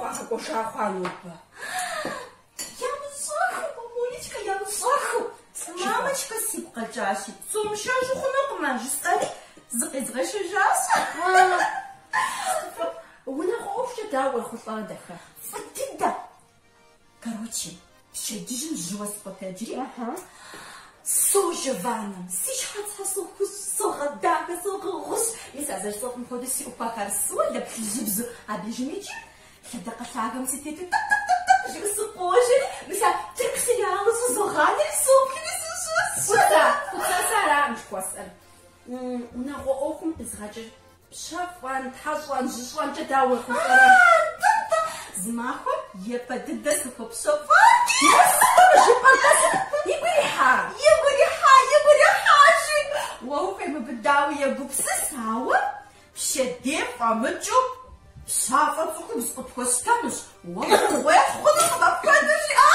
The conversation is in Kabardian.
укъагъэкӏуэжа хъуа нобэ? Ямыщӏэхыу, мамулечкэ, ямыщӏэхыу. Мамочкэ сигу къэкӏащи, сумышэжу хъунукъым а жысӏэри, зыкъезгъэшэжащ. Унагъуэ ӏуэхукӏэ дауэ уехъулӏэрэ, дахэ? Фӏы дыдэ. Короче, пщэдджыжьым жьыуэ сыкъотэджри, сожьэ ваннэм, си щхьэцхэр сохущӏ, согъэдахэ, согъэгъущ. Мис а зэрысфӏэфӏым хуэдэу си ӏупэхэр солэ плъыжьыбзэу абдежым икӏи лъэдакъэ лъагэм сытету тӏып-тӏып-тӏып-тӏып жиӏэу сыкъожьэри, мис а тырку сериалыр щӏызогъанэри соплъри сыщысщ. Куцэ, Куцэ, сэ аракъым жыхуэсӏэр. Унагъуэ ӏуэхум къизгъэкӏыр пщэфӏэн, тхьэщӏэн, жьыщӏэнкӏэ дауэ уехъулӏэрэ? Нтӏэ-нтӏэ, зы махуэ япэ дыдэ сыхуэпщэфӏат. Жыпӏэр-тӏэ сыт? Игу ирихьа? Игу ирихьа, игу ирихьащи. Уэ уфӏемыбыдауэ егупсыс, ауэ пщэдей фӏэмыкӏыу пщафӏэ цӏыхубз къыпхуэсщтэнущ. Уэ гугъуехь хъунукъым апхуэдэу жиӏащ.